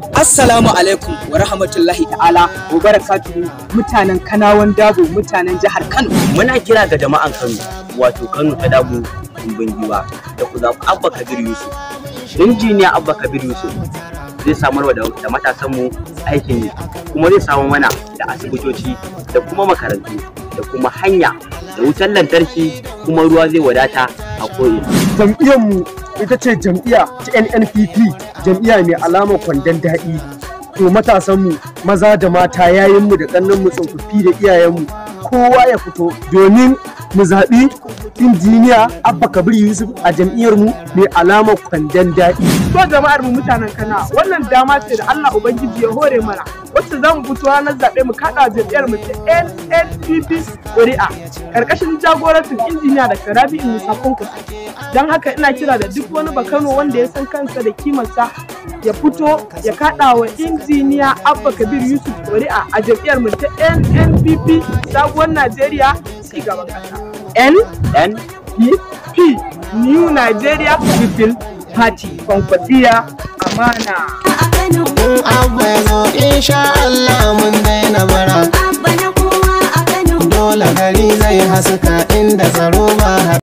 Assalamu alaikum wa rahmatullahi ta'ala wa barakatuhu, mutanen Kanawan Dabo, mutanen jihar Kano. Muna kira ga jama'an Kano, wato Kano ta Dabo, tumbin giwa, da ku zaɓi Abba Kabir Yusuf. Injiniya Abba Kabir Yusuf zai samar da matasanmu aikin yi, kuma zai samar mana da asibitoci da kuma makarantu da kuma hanya da wutar lantarki, kuma ruwa zai wadata a ko'ina. Jam'iyyarmu ita ce jam'iyya ta NNPP, jam'iyya mai alamar kwandon daɗi. To matasanmu maza da mata, yayinmu da ƙannenmu, tsofaffi da iyayenmu, kowa ya fito domin mu zaɓi Injiniya Abba Kabir Yusuf a jam'iyyarmu mai alamar kwandon daɗi. To jama'ar mu mutanen Kana, wannan dama ce da Allah Ubangiji ya hore mana, wacce za mu fito ranar zaɓe mu kaɗa jam'iyyar mu ta NNPP ƙuri'a ƙarƙashin jagorancin Injiniya da Rabi'u Musa Kwankwaso. Don haka ina kira da duk wani Bakano wanda ya san kansa da kimarsa ya fito ya kaɗa wa Injiniya Abba Kabir Yusuf ƙuri'a a jam'iyyar mu ta NNPP, sabuwar Najeriya, ci gaban ƙasa. N N P P, New Nigeria People Party, Kwankwasiya amana. In Abba ya zo, insha Allah mun daina bara. Abba na kowa a Kano. Dole gari zai haska inda tsaro.